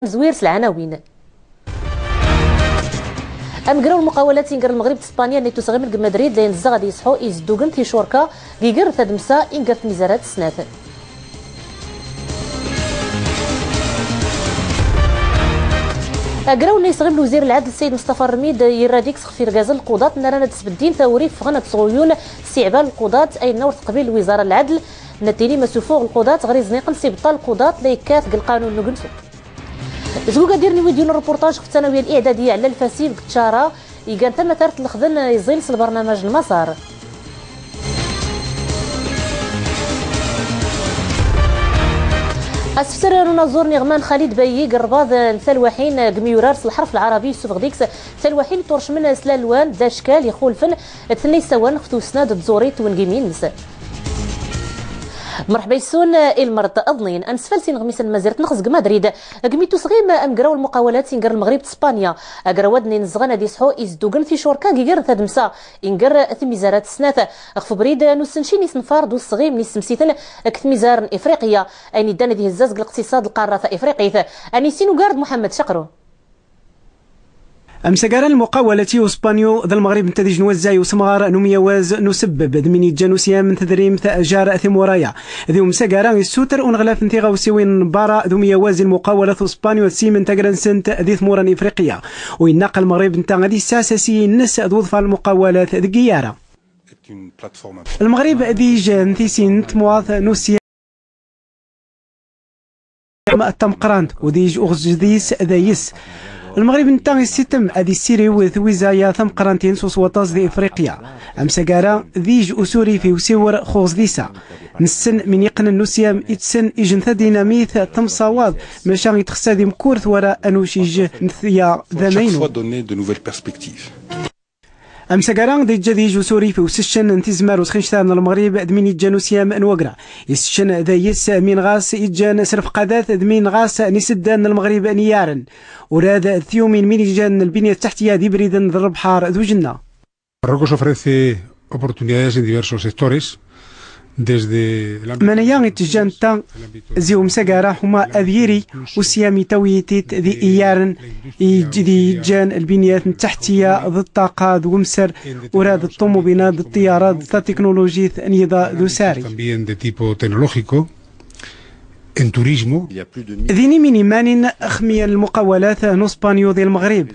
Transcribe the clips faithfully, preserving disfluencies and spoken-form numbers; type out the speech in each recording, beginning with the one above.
Zwir s lɛanawin. Amgraw n lmuqawalat inger Lmeɣrib d Spanya nna ittusɣimen g Madrid la inzzeɣ ad iṣḥu izeddugen ticurka giger tadmsa inger tmizarat snat. Agraw nna isɣim lwzir lɛadl Sayed Mestafa Rmid irra deg-s xef irgazen lquḍat nna ran ad sbeddin tawuri ffɣen ad sɣuyun s iɛban lquḍat ayenna ur teqbil lwizara n lɛadl. Nna tini ma sufuɣ lquḍat ɣer izniqen s ibṭal lquḍat la ikkat g lqanun n ugensu. Zgug ad irni widyu n rreportaj xef tanawiya liɛdadiya ɛla lfasib g tcara igan tamatart lxdn iẓil s lbarnamaj n Maṣar. Asfsr n unaẓur n iɣman Xalid Bayi g rrbaḍ n talwaḥin g myurar s lḥerf lɛarabi issufeɣ deg-s talwaḥin turcmen s lalwan d ackal ixulfen d tnna issawan xef tussna d tẓuri d twengimin-ns. Mrḥba yes-wen i lmert aḍnin. Ad nsfals inɣmisen n tmazirt-nneɣ zg Madrid. Gmi tusɣim amgraw n lmuqawalat inger Lmeɣrib d Spanya, agraw-ad nna inzɣan ad isḥu izeddugen ticurka giger tadmsa inger tmizarat snat, xef ubrid n ussenci n isenfar d usɣim n issemsiten g tmizar n Ifriqya, ayen iddan ad ihezz azg leqtiṣad n lqara tafriqit. Ad nissin ugar d Muḥemmed Caqru. Amsagara n lmuqawalat i Uspanyu d Lmeɣrib n tadij n wazzay usemɣar n umyawaz n usebbeb d min iǧǧan usyan n tedrimt jar timura-ya. Di umsagara issuter uneɣlaf n tiɣawsiwin n bara d umyawaz i lmuqawalat Uspanyu ad simen tagra-nsent di tmura n Ifriqya. U innaq Lmeɣrib nta ad issas asiyy-nnes d uḍfar n lmuqawalat deg iyyara. Lmeɣrib d ij n tisin n tmurt n usyan tameqqrant u d ij uɣjed-is d ayes. Lmeɣrib nta issittem ad issiriw twiza-ya tameqqrant-in s uswaṭas di Ifriqya. Amsagara d ij usurif i usiwer x uɣjed-is-a. Nessen min iqqnen n usyan itsen ij n tadinamit tamsawaḍ, maca itxess ad imkurt wara anuc ij n tya d amaynu. Amsagara da iǧǧa d ij usurif i useccen n tizmar usxincar n Lmeɣrib d min iǧǧan usyan n wagra. Iseccen d ayes min ɣas iǧǧan s lefqadat d min ɣas n iseddan n Lmeɣrib n iyyaren. Ura d tyumin min iǧan lbinya taḥtiya d ibriden d lebḥar d ujenna. Marruecos ofrece oportunidades en diversos sectores. Manaya itejja nta zi umsagara ḥuma ad yiri usyan i tawyitit di iyyaren i d-iǧǧan lbinyat n taḥtiya d ṭṭaqa d umser, ura d ṭṭumubina d ṭṭiyara d tatiknulujit n yiḍa d usari. También de tipo tecnológico, en turismo. Din imin imanin xmiyan lmuqawalat n Uspanyu di Lmeɣrib.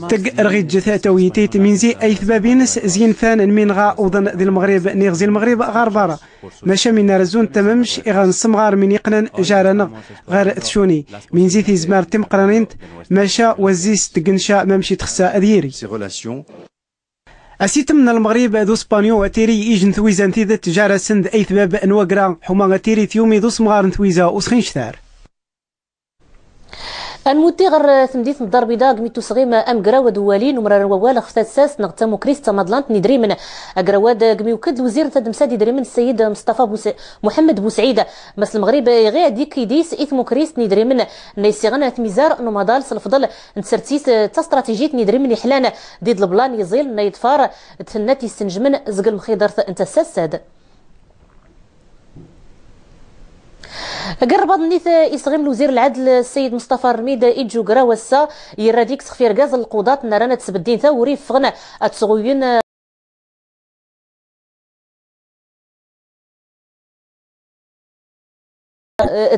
Teg rɣiǧet tawyitit min zi aytbab-ines zi infan n min ɣa uḍen di Lmeɣrib niɣ zi Lmeɣrib ɣar bara. Maca min ara zun tamamc iɣ nsemɣar min iqqnen jar-aneɣ ɣer tcuni. Min zi tizmar timeqqranint, maca wa zzis tgenca mamc itxessa ad yiri. Asitem n Lmeɣrib d Uspanyu ad tiri ij n twiza n tidet jar-asen d aytbab n wagra, ḥuma ad tiri tyumi d usemɣar n twiza usxincar. Anmuti ɣer temdint n Ddar Lbida, gmi tusɣim amgraw ad uwali n umrar n wawal ɣef tassast neɣ tamukrist tamaḍlant n idrimen. Agraw-ad gmi iwked lwzir n tadmsa d idrimen Sayid Msṭafa Bus-, Muḥemmed Busɛid. Mass Lmeɣrib iɣi ad ikkid is i tmukrist n idrimen nna isiɣen tmizar n umaḍal s lefḍel n tsertit tastratijit n idrimen iḥlan di ḍleblan iẓil nna iḍfar d tennat issnejmen zeg lmxidert n tassast-ad. Ger rbaḍ nnit isɣim lwzir lɛadl Sayid Msṭafa Rmid ijjugra wass-a irra dik sxef irgaz n lquḍat nna ran ad sbeddin tawuri ffɣen ad sɣuyen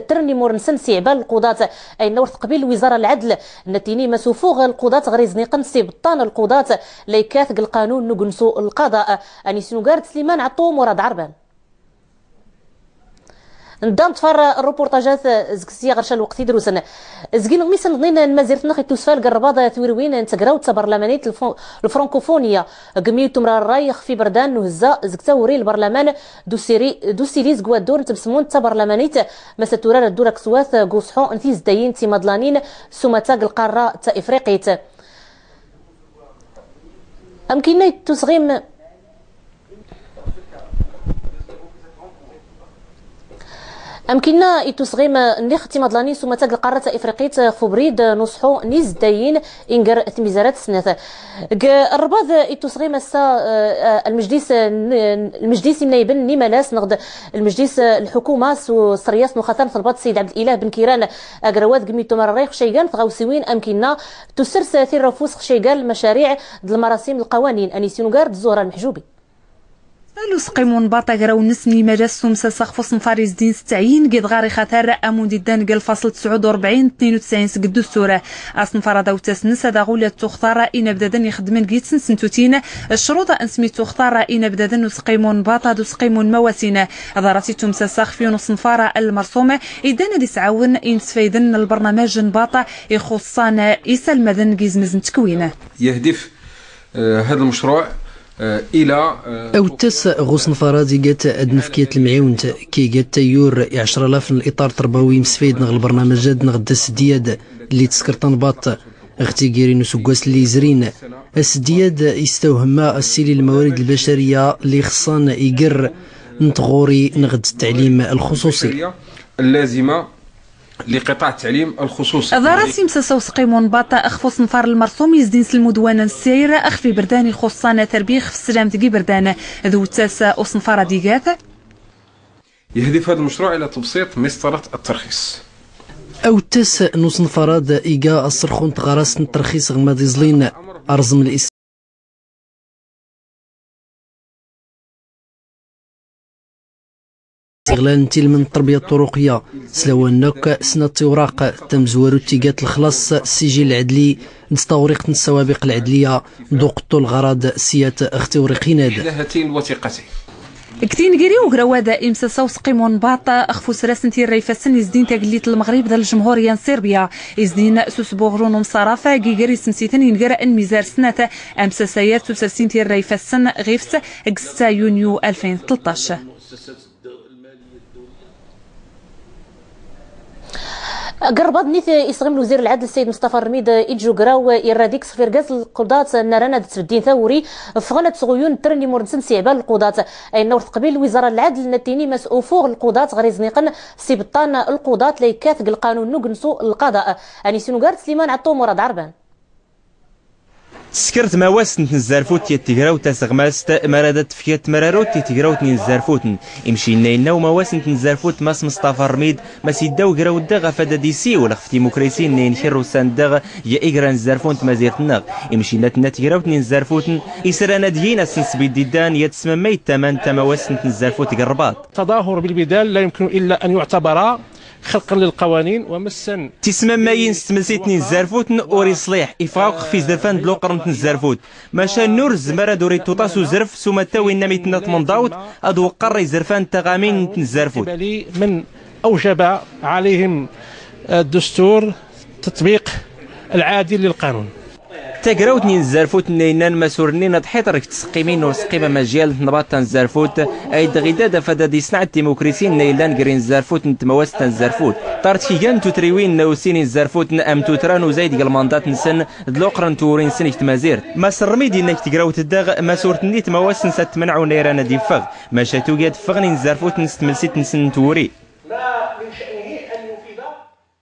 ttren imur-nsen s iɛban lquḍat ayenna ur teqbil lwizara lɛadl. Nna tini ma sufuɣ lquḍat ɣer izniqen s ibṭṭan lquḍat la ikkat g lqanun n ugensu lqaḍa. Anis nugar d Sliman Ɛeṭṭu, Murad Ɛerban. Nda nṭfar rruportajat zeg sya ɣer ca lweqt idrusen. Zeg inɣmisen ḍnin n tmazirt-nneɣ ittusfal g rrbaḍ twirwin n tegrawt tabarlamanit lfr-, lfrankufuniya, gmi tumrar rray xef ibrdan n uhezza zeg tawuri n lbarlaman d usiri, d usili zeg waddur n tbesmunt tabarlamanit, masa turar ddura kswat g uṣḥu n tizdayin timaḍlanin s umata g lqarra ta ifriqit. Amkinna ittusɣim. Amkinna ittusɣim n ixtimaḍlanin s ummattag n lqarrat ifriqit ɣef ubrid n uṣḥu n izeddayen inger tmizarat snat. G rbaḍ ittusɣim assa, eh, lmejdis n, lmejdis imnayben n imalas neɣd lmejdis n lḥukuma s, s rryas n uxatar n ḍlbaḍ Ssayid Ɛebd Lilah Ben Kiran, agrawad g mi tumar rray xcaygan tɣawsiwin amkinna tussers tirra ufus xcaygan lmacariɛ d lmarasim lqawanin. Anisi Nugar d Zuhra Lmeḥjubi. Usqim unbaṭ agraw-nnes n imalas s umsasa ɣef uṣenfar izdin s tɛyin gid ɣar ixatar amun d-iddan g lfasl tesɛud urbɛin tnin utesɛin seg ddustur. Aṣenfar-a d awttas-nnes ad aɣul ad tuxtar inabdaden ixeddmen gid tsnsentutin, ccruḍ n smi tuxtar inabdaden usqim unbaṭ d usqim unmawasin. Ḍarat ittumsasa ɣef yun uṣenfar lmersum iddan ad isɛawen imsfayden n lbernamaj n baṭ ixuṣṣan isalmaden g izmez n ttekwin. يهدف، آه، هذا المشروع، آه، إلى، آه، Awttas ɣ uṣenfar-a d iga-t ad nefk yat lemɛiwnt, kif iga-t tayyur i ɛecra alaf n liṭar terbawi imsfayed neɣ lbernamaj-ad neɣ d asdiyad lli teskerṭ anbaṭ ɣ tigiri n useggas lli izrin. Asdiyad istawhemma asili lmawarid lbacariya lli ixeṣṣan iger n tɣuri neɣ d ttaɛlim lxuṣuṣi. اللازمة لقطاع التعليم الخصوصي. Ḍarat imsasa usqim unbaṭ ɣef uṣenfar lmersum izdin s lmudwana n ssir ɣef iberdan ixuṣṣan terbiya ɣef sslam deg iberdan. D awttas uṣenfar-a d iga-t. يهدف هذا المشروع إلى تبسيط مسطرة الترخيص. Awttas n uṣenfar-a d iga aṣerxu n tɣarast n tterxis ɣer ma d-iẓlin arẓem l Istiɣlal n tilmen n tterbiya ṭṭuruqiya s lawan akk snat tiwraq, tamezwarut iga-t lexlaṣ s ssijil lɛedli d tawriqt n ssawabiq lɛedliya d uqeṭṭu lɣarad siyat ɣ tiwriqin-ad. G tingri ugrawad imsasa usqim unbaṭ ɣef usras n tirra ifassen izdin tagellit n Lmeɣrib d lǧemhuriya n Sirbya izdin s usbuɣru n umṣaraf giger ismsiten inger n mizar snat amsasayat s users n tirra ifassen ɣif-s g setta yunyu alfin tleṭṭac. G rbaḍ nit isɣim lwzir lɛedl Ssayid Musṭafa Rmid iǧǧ ugraw irra dik s xef irgaz lquḍat nna ran ad ttbeddin tawuri ffɣen ad sɣuyun ttren imur-nsen s iɛban lquḍat. Ayenna ur teqbil lwizara n lɛedl nna ttini mas ufuɣ lquḍat ɣer izniqen s ibṭṭan lquḍat la ikkat g lqanun n ugensu lqaḍa. Anisi Nugar d Sliman Ɛeṭṭu, Murad Ɛerban. Teskert tmawast n tnezzarfut yat tegrawt taseɣmast mara da tefk yat tmrarut i tegrawt n inezzarfuten. Imcinna inna umawast n tnezzarfut Mass Musṭafa Rmid mas idda ugraw ddeɣ ɣef ad ad isiwel ɣef timukrisi n inkerrusan ddeɣ ya igra n zzarfu n tmazirt-nneɣ. Imcinna tenna tegrawt n inezzarfuten isran ad yin asnsbi d-iddan yat tesmammay d tama n tamawast n tnezzarfut g rrbaḍ. التظاهر بالبدال لا يمكن إلا أن يعتبر خرقا للقوانين ومسا. Tismammayin s tmelsit n inezzarfuten ur iṣliḥ, ifeɣ akk ɣef izerfan d luqren n tnezzarfut. Maca nur tzmer ad ur ituṭas uzref s umata winna mi tenna tmenḍawt ad weqqar izerfan d taɣamin n tnezzarfut. من أوجب عليهم الدستور تطبيق العادل للقانون. Tagrawt n inezzarfuten inna innan mas ur nnin ad ḥiḍer g tseqqimin ur seqqim amajyal n tneḍbaḍt tanezzarfut, ayd ɣidad afad ad isnaɛ timukrisi inna illan ger inezzarfuten n tmawast tanezzarfut. Ṭart kigan n tutriwin n usin inezzarfuten am tutra n uzayd g lmanḍat-nsen d luqren n twuri-nsen g tmazirt. Mass Rmid inna g tegrawt ddeɣ mas ur tenni tmawast-ns ad temneɛ unayra n ad iffeɣ, maca tugi ad ffɣen inezzarfuten s tmelsit-nsen n twuri.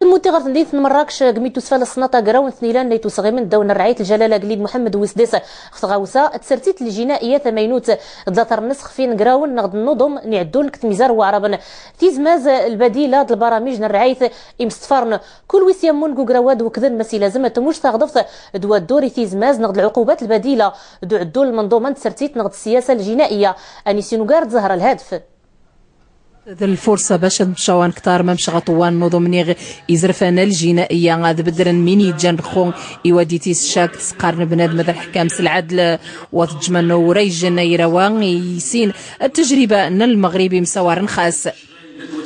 Tmuti ɣer temdint n Mṛṛakec, g mi tusfa lsnaṭ agraw n tnilan n tusɣimen ddaw n rɛayt Lǧalal Agellid Muḥemmed Wesdis ɣef tɣawsa n tsertit ljinaiya tamaynut d laṭer-nnes xef inegrawen neɣ d nnuḍum n iɛeddun g tmizar n waɛraben. Tizmaz lbadila d lbaramij n rɛayt imsṭfaren. Kul wi s-yammun g ugraw-a d-wekden mas ilazem ad tmuj taɣḍeft d waddur i tizmaz neɣ d lɛuqubat lbadila d uɛeddun n lmenḍuma n tsertit neɣ d ssiyasa ljinaiya. Anisi Nugar d Zahra Lhadef. D lfurṣa bac ad mcawan ktar ma mcɣaṭwan nuḍum niɣ izerfan aljinaiya ad bedren min iǧan rxu i wad itis cak tesqarn bnadm ad rḥkam s lɛadl. Wa tǧmano ura ijen ayrawa i sin ttjriba n lmɣrib imsawaren xas.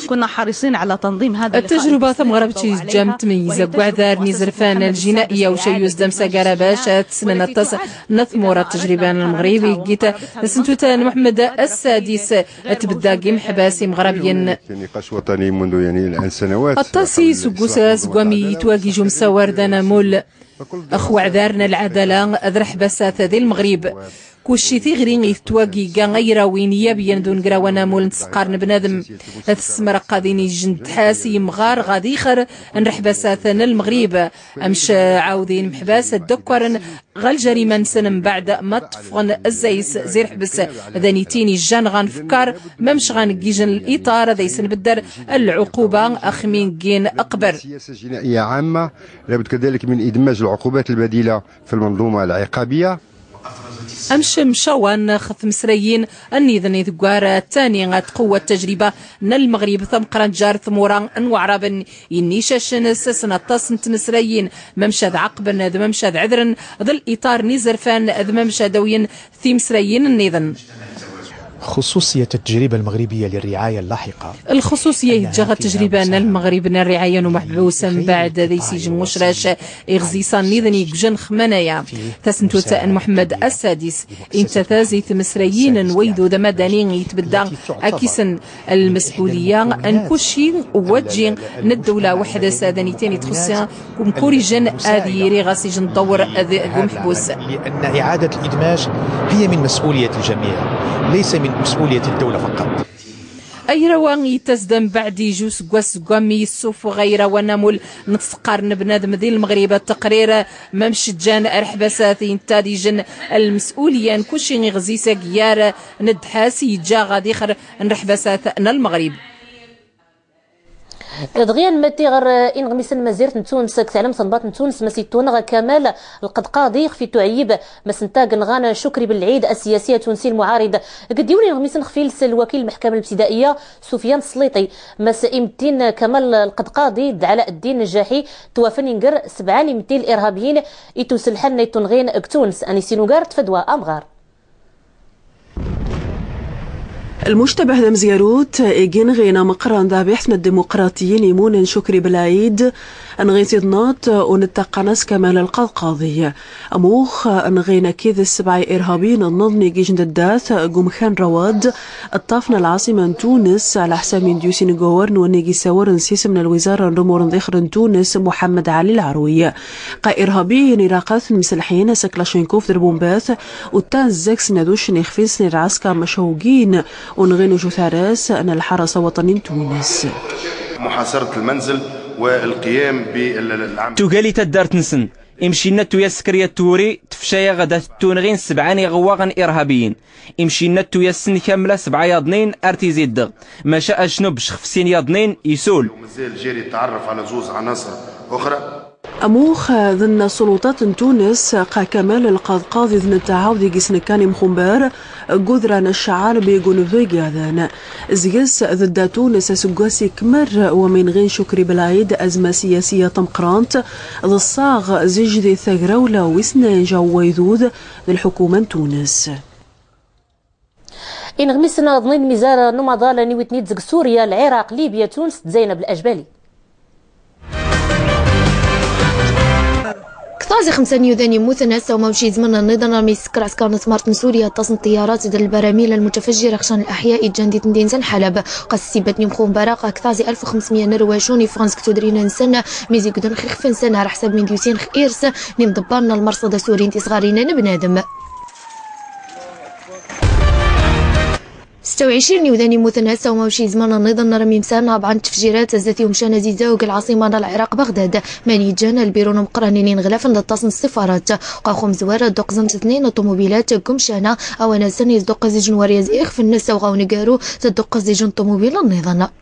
كنا حريصين على تنظيم هذا اللقاء. Ttjruba tamɣrabt i tjam tmeyyiz g uɛdar n izerfan aljinaiya uca yus d amsagar abac ad tsnen aṭas n tmura. Ttjriba n lmɣrib iggit s ntuta n Muḥemmed Assadis. Tbedda g imeḥbas imɣrabyen. Aṭas i iseggusen asgwami itwagij umsawar d anamul. Ɣef weɛdar n lɛadala d rreḥbasat di Lmeɣrib. Kucci tiɣri i tettwagiga ayrawen iyyabyen d ungraw anamul n tseqqar n bnadem. Tessemreq ad inijj n ddḥas i yimɣar ɣad ixer n rreḥbasat n Lmeɣrib. Amec ɛawden imeḥbas ad ddakkwaren ɣer ljarima-nsen mbeɛd ma ṭṭfɣen zzay-s zi rreḥbes. D aniti inijjan ɣa nfekkar, mamec ɣa ngijjen liṭar ad aysnbedder lɛuquba ax mi ngin qbel. سياسة جنائية عامة، لابد كذلك من إدماج العقوبات البديلة في المنظومة العقابية. Amec mcawan ɣ tmesrayin nniḍen i deggar tani ad tqewwa ttajriba n Lmeɣrib tameqqrant jar tmura n Waɛraben innicacen ssasn aṭas n tmesrayin, mamec ad ɛaqben d mamec ad ɛedren d liṭar n izerfan d mamec ad awyen timesrayin nniḍen. خصوصية التجربة المغربية للرعاية اللاحقة. Lxuṣuṣiya i tejja ɣ ttajriba n Lmeɣrib n rriɛaya n umeḥbus mbeɛd ad ays-ijjen ucrac iɣzisan nniḍen i yegjan x manaya. Tasentut n Muḥemmed Assadis inta taz i tmesrayin n waydud amadani i tbedda akisn lmes'uliya n kucci wajji n ddewla weḥd-s, ad aniten i txuṣṣi kum kurijn ad yiri ɣas ijjen ḍewr deg umeḥbus. لأن إعادة الإدماج هي من مسؤولية الجميع، ليس من مسؤولية الدولة فقط. Ayra-wa ittas-d mbeɛd iju seggas seg wammi issufeɣ ayra-wa anamul n tseqqar n bnadem di Lmeɣrib, ttaqrir mamec ǧǧan rreḥbasat inta ad ijjen lmes'uliya n kucci iɣzis agyar n ddḥas iǧǧa ɣad ixer n rreḥbasat n Lmeɣrib. Dɣi a nmatti ɣer inɣmisen n tmazirt n Tunes. Deg talmt n tnbaḍt n Tunes, mas ittunɣ Kamal Lqedqaḍi ixf ittuɛyib mas ntag nɣan Cukri Belɛid, asiyasi atunsi lmuɛarid. Ged iwri n inɣmisen xf iles lwakil lmeḥkama libtidaiya Sufyan Sliṭi, mas imttin Kamal Lqedqaḍi d Ɛla Ddin Jaḥi twafen inger sebɛa n imttin lirhabiyin ittuselḥan ittunɣin g Tunes. Anisin ugar d Fadwa Amɣar. Lmuctabah d amezgarut i ginɣin ameqqran dabiḥt n ddimuqratiyin imunen Cukri Belɛid, nɣin tidnaḍt u nettaqan-as Kamal Lqedqaḍi. Amux nɣin akid sebɛa irhabiyin nniḍen i gijn daddat g umkan Rawad, ṭṭaf n lɛaṣima n Tunes, ɛla ḥsab n imedyusin g wawar n wannig isawren s isem n lwizara n lumur n ḍixr n Tunes, Muḥemmed Ɛli Lɛarwi. Qa irhabiyin iraqaten mselḥin s klašinkof d rbumbat, u ttan zzags n ad uccen ixf-insen i lɛaskar mcawgin, u nɣin ujutar-as n lḥarasa waṭani n Tunes. محاصرة المنزل والقيام بال-، العمل. Tugali taddart-nsen, imcinna tuyas s kriyat twuri tefca-yaɣ ad ttunɣin sebɛa n iɣewwaɣen irhabiyin. Imcinna tuyas-nsen kamla sebɛa yaḍnin ar tizi-ddeɣ, maca acnub ccxef sin yaḍnin isul. ومازال جاري التعرف على زوز عناصر أخرى. Amux, dnna ssulṭat n Tunes, qa Kamal Lqedqaḍi d nettɛawd i gisnkan imxumbar g udran n ccɛar bi gunbdu igadan. Zgs d dda Tunes asggwas ikmr wa ma inɣin Cukri Belɛid azma siyasiya tameqqrant, d ṣṣaɣ zijdit tagrawla wis tnayen jaw waydud d lḥukuma n Tunes. Inɣmisen aḍnin mizar n umaḍal n iwitni-d zeg Surya, Lɛiraq, Libya, Tunes, d Zeynab Lajbali. Ktaẓi xemsa n yudan immuten, ass-a u mawci izemren nniḍen armi isekker ɛskar n tmart n Surya aṭas n ṭṭiyarat d lbaramil lmutafajjira xcan laḥya iǧǧan di temdint n Ḥalab. Ɣas ssibat n imxumbara, ɣa ktaẓi alef u xemsmya n rwacun iffɣen zeg tudrin-nsen, mi zegden x ixef-nsen, ɛla ḥsab n imedyusin x irs n imḍebbar n lmerṣad asuri n tisɣarin n bnadem. Setta u ɛecrin n iwdan immuten ass-a u mawci izemren nniḍen armi msan ṛebɛa n tefjirat zdat i umcan azizaw g lɛaṣima n Lɛiraq Beɣdad, mani iǧǧan lbiru n umeqqran n ineɣlafen d aṭas n ṣṣifarat. Ɣa xumzwar, dduqqẓent tnayen n ṭumubilat g umcan-a, a-wen-asen izduqqẓ ijen waryaz ixef-nnes, awɣa uneggaru tedduqqẓ ijen ṭumubil nniḍen.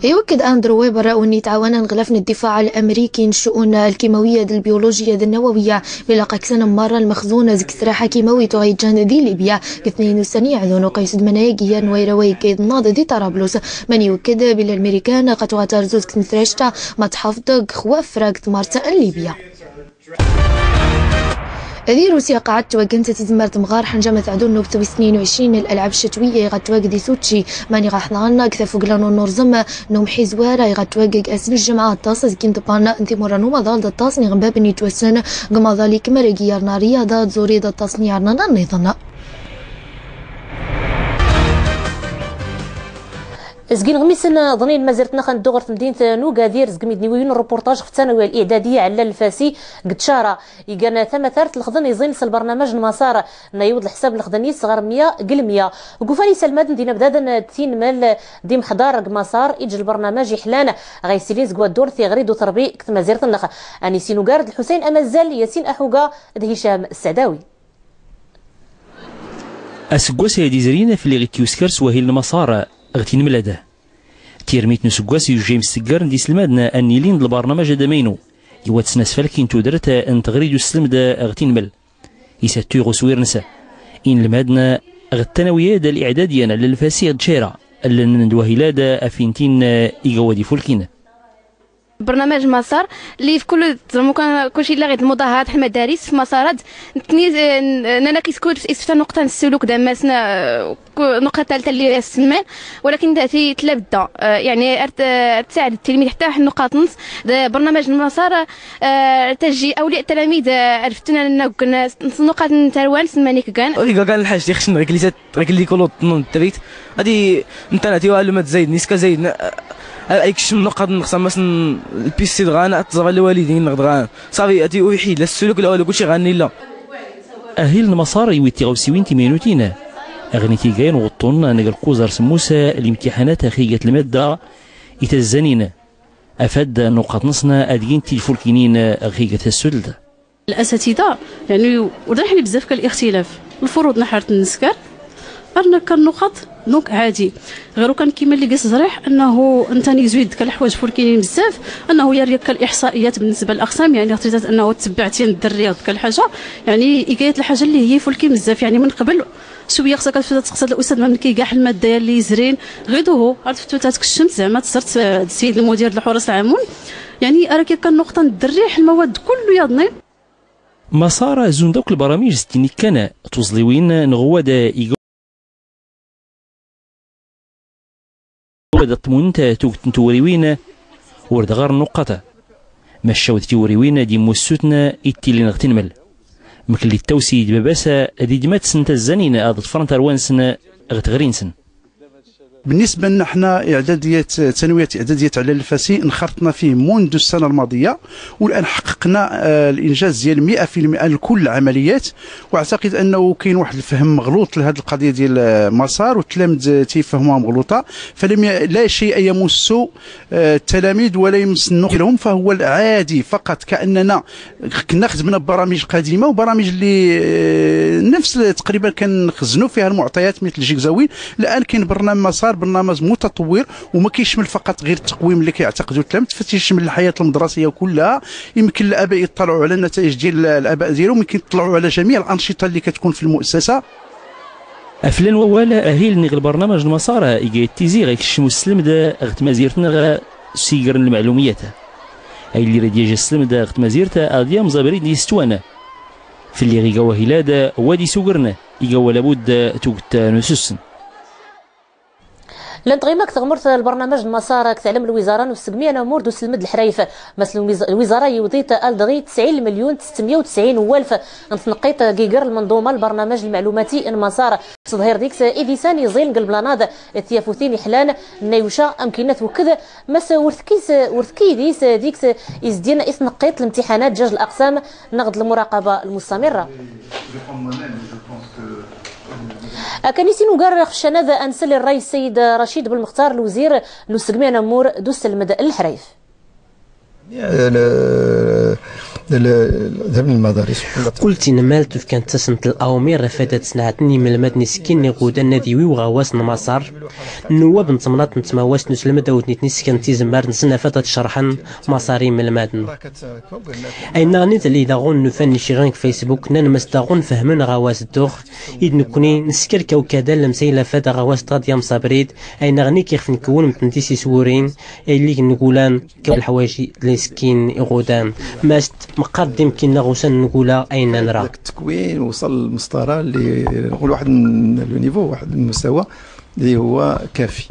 Iwekked Andrew Weber, wenni itɛawanen ɣ laf n ddifaɛ lameriki n ccuun lkimawiyya d lbiyulujiya d nnawawiya, ilaq ad kksen merra lmexzun zeg ssraḥa kimawit ɣa iǧǧan di Libya g tnayen n ussan iɛdun, u qa yessedman ayagi ger n wayraw-a igga iḍnaḍ di Tarablus. Mani iwekked belli lmerikan ɣa tuɣa tarzut g tmesrajt-a ma tḥafḍ g xwafra g tmart n Libya. Di Rusya, qa ɣa twaggen tizemmart temɣar ḥenja ma teɛdu nnubta wis tnayen u ɛecrin n lalɛab ccetwiyya i ɣa twagg di Sutchi, mani ɣa ḥḍan g tafugla n unurẓem n umḥizwar i ɣa twagg g ass n lǧemɛa. Aṭas zeg inḍebban n timura n umaḍal d aṭas n iɣenbaben ittwassnen g umaḍal ikmer g iyarn n rriyada, tẓuri d aṭas n iyarn nniḍen. Zgin ɣmisen ḍnin mazert-nneɣ ad neddu ɣer temdint n Ugadir, zegmi d-niwi yiwen n reportage ɣef tanawiya l-iɛdadiya ɛella lfasi g tcara. Igan tamatart lexḍen iẓin s lbarnamaj n Maṣar, nna iwweḍ lḥsab lexḍen-is ɣer mya g lmya. G ufan isalmaden d inabdaden d tinmel d imḥḍar g Maṣar, iǧǧ lbarnamaj iḥlan ɣa yessilin zeg waddur tiɣri d uterbi g tmazirt-nneɣ. Anisin ugar d Lḥusayn Amazzal, Yasin Aḥuga d Hicam Sadawi. Aseggas-a i d-izrin, fell-i ɣ-ittyuskar s wahil n Maṣar ɣ tinmel ad. Tirmit n useggas yujja imseggar n d iselmaden ad n-ilin d lbarnamaj adamaynu, iwa tesnasfalkin tudert n teɣri d uselmed ɣ tinmel. Isattu iɣ uswir-nsen inelmaden ɣ tanawiya d l'iɛdadiya n lfasi ɣ tcara, llan d wahil ad afin tin iga wad ifulkin. برنامج مسار اللي في كل زعما كان كلشي اللي غير المضاهات، المدارس، في مسارات، نتني، آه، نانا كيسكوت في إسفتا نقطة السلوك دابا مثلًا، آه، كو-، نقطة ثالثة اللي هي السمان، ولكن دا في تلبدة، آه، يعني أرت-، آه، تساعد التلميذ حتى واحد النقاط نص. دا برنامج المسار، آه، تجي أولياء التلاميذ، آه، عرفتنا أنه كنا نص نقاط نتروان سمانيك كان. إيكا كان الحاج دي خشنا غير كليسات. Rek llikol oḍḍnen ttrit. Adi nta nati wa lmad zayd, niska zayd, a, a, ikcem nuqaḍ nneɣ sa masn lpisi dɣa na atẓaɣ lwalidin nneɣ dɣa. Ṣafi, ati uḥid, la ssuluk la walu, kulci ɣanni la. Ahil n Maṣar iwwi tiɣawsiwin timaynutin. Aɣ nit-igan uweṭṭun neg lkuẓ ar semmus limtiḥanat ɣ xigat lmadda itazzanin. Afad nuqaḍ-nsn ad gint tilfulkinin ɣ xigat tassudlt. الأساتذة، يعني، ur d-ṛiḥen bzaf kan الاختلاف. الفروض نحرت نسكر، أرنا كان نقط، donc عادي. غير كان كيما اللي قيس زريح أنه أنت نيزويد كان الحوايج فوركينين بزاف، أنه يريك كان الإحصائيات بالنسبة للأقسام، يعني، اختزات أنه تبعتين الدرية كان الحاجة، يعني، إيكايات الحاجة اللي هي فوركين بزاف، يعني، من قبل شوية خصك تقصد الأستاذ ما كي كاع المادة اللي يزرين، غير دوهو، عرفت فتوتات الشمس، زعما تزرت، آه، السيد المدير الحرس العامون، يعني، أرا كي كان نقطة الدريح المواد كله يضنين. Maṣar zun dakk lbaramij s tinni kan tuẓliwin n ɣwad iga ɣwad tmunt tugt n tewriwin ur d ɣar nuqqat. Maca wed tiwriwin d immussuten i ttilin ɣ tinmel. Mkelli tawsi d baba-s d idmat-s n tazzanin ad ḍfren tarwa-nsen ɣ tɣri-nsen. بالنسبة لنا حنا إعدادية، ثانوية إعدادية على الفاسي انخرطنا فيه منذ السنة الماضية، والآن حققنا، آه، الإنجاز ديال مية في المية لكل العمليات. وأعتقد أنه كاين واحد الفهم مغلوط لهاد القضية ديال، آه، مسار، والتلاميذ تيفهموها مغلوطة، فلم ي-، لا شيء يمس، آه، التلاميذ ولا يمس النقل لهم، فهو العادي فقط كأننا كنا خدمنا ببرامج قديمة وبرامج اللي، آه، نفس تقريبًا كنخزنوا فيها المعطيات مثل جيكزاوين. الآن كاين برنامج مسار، برنامج متطور وما كيشمل فقط غير التقويم اللي كيعتقدوا التلاميذ، فتيشمل الحياة المدرسية كلها. يمكن الآباء يطلعوا على النتائج ديال الآباء ديالهم، يمكن يطلعوا على جميع الأنشطة اللي كتكون في المؤسسة. Aflan wawal, ahil niɣ lbarnamaj n Maṣar iga tizi ɣa ikcem usselmed ɣ tmazirt-nneɣ s iger n lmeɛlumiyat. Aylli rad yaj asselmed ɣ tmazirt ad yamẓ abrid n yistwan. Fell-i ɣ iga wahilad wad isugren iga wala budd tugt n usussen. Llan tɣima g teɣmert lbarnamaj n Maṣar g talem lwizara n usegmi anamur d uselmed lḥrayf. Mas lwiz-, lwizara iwḍi-t aldɣi tesɛin lmelyun tsetmya u tesɛin walef n tneqqit g iger lmenḍuma lbarnamaj lmeɛlumati n Maṣar. S ḍhir dik-s idisan iẓin g lblanaḍ d tyafutin iḥlan n nayuca amkin ad twked, mas ur tkis, ur tkis dik-s izdin i tneqqit lemtiḥanat jaj laqsam neɣ d lmuraqaba lmustamira. Akan i sin ugar ɣef ccanad ad nsel i ṛṛay Sayid Racid Belmextar, lwezir n usegmi anamur d uselmed n leḥrayf. Kul tinmalt fkant-asent lawamir afad ad snɛten imelmaden iskin iɣudan ad iwiw ɣawas n Maṣar. Nnwab n temnaḍt n tmawast n uselmed awd nitni skant izemmar-nsen afad ad cerḥen Maṣar i imelmaden. Ayen-nneɣ nni tali daɣen nufan nciɣen g Facebook, nnan mas daɣen fehmen ɣawas ddux, id nekkni nesker kawkadal lemsayel afad ɣawas ṭṭaḍ yamṣ abrid, ayen-nneɣ nni kixf nkewwen mtntis iswurin, illig ngulan kaw lḥwayeǧ d liskin iɣudan, mas meqqar d imkin-nneɣ usan ngula ayen-nna nra. التكوين وصل للمسطرة اللي نقول واحد من le niveau، واحد المستوى اللي هو كافي.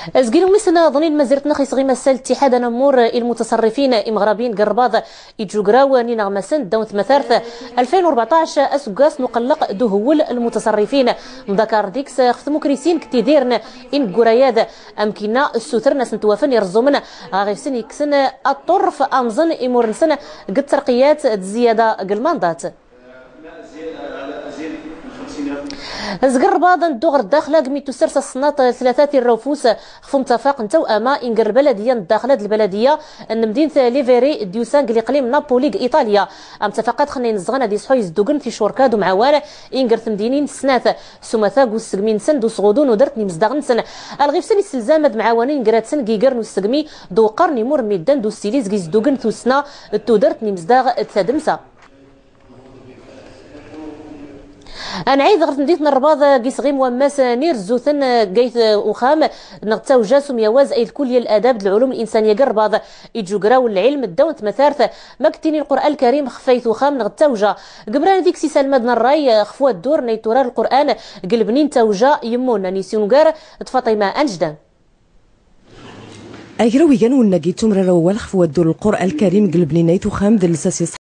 Azgil n umisen aḍnin n tmazirt-nneɣ isɣim ass-a lttiḥad anammur i lmutasarrifin imeɣrabin g rrbaḍ, ijugraw n ineɣmasen ddaw n tmatart alfin u rbeɛṭac, aseggas n uqelleq d uhewwel n lmutasarrifin, mḍakar dik-s ɣef tmukrisin g tidiren ineggura-ad, amkinna ssutren a sen-twafen irẓumen ɣa ɣif-sen ikksen aṭṭurref amẓen imur-nsen g tterqiyat d zzyada g lmanḍat. Azg rrbaḍ a neddu ɣer ddaxla g mi tussers aṣṣnaṭ tlata tirra ufus ɣef umtafaq n tawama inger lbaladiya n ddaxla d lbaladiya n lmdint Liveri d-yusan g liqlim Napoli g Iṭalya. Amtafaq-ad xenna inezɣen ad isḥu izeddugen ticurka d umɛawan inger temdinin snat s umata g ussegmi-nsen d usɣudu n udert n imezdaɣ-nsen. Alɣif-sen isselzam ad mɛawanen inger-ad-sen g iger n ussegmi d uweqqar n imur n midden d ussili zg izeddugen tussna d tudert n imezdaɣ d tadmsa. Anɛid ɣer temdint n rrbaḍ g isɣim wammas n irezzuten g ayt uxxam neɣ d tawja s umyawaz ayt kulliya n ladab d lɛulum linsaniya g rrbaḍ, ijugraw n lɛilm ddaw n tmatart, ma g ttini lqur'an lkarim xef ayt uxxam neɣ d tawja. Gemran dik s isalmad n rray xef waddur n ayt turar lqur'an g lebni n tawja yemmun n isungar d faṭima anjdam. Agraw igan wennagi tumrar awal xef waddur lqur'an lkarim g lebni n ayt uxxam d lsas.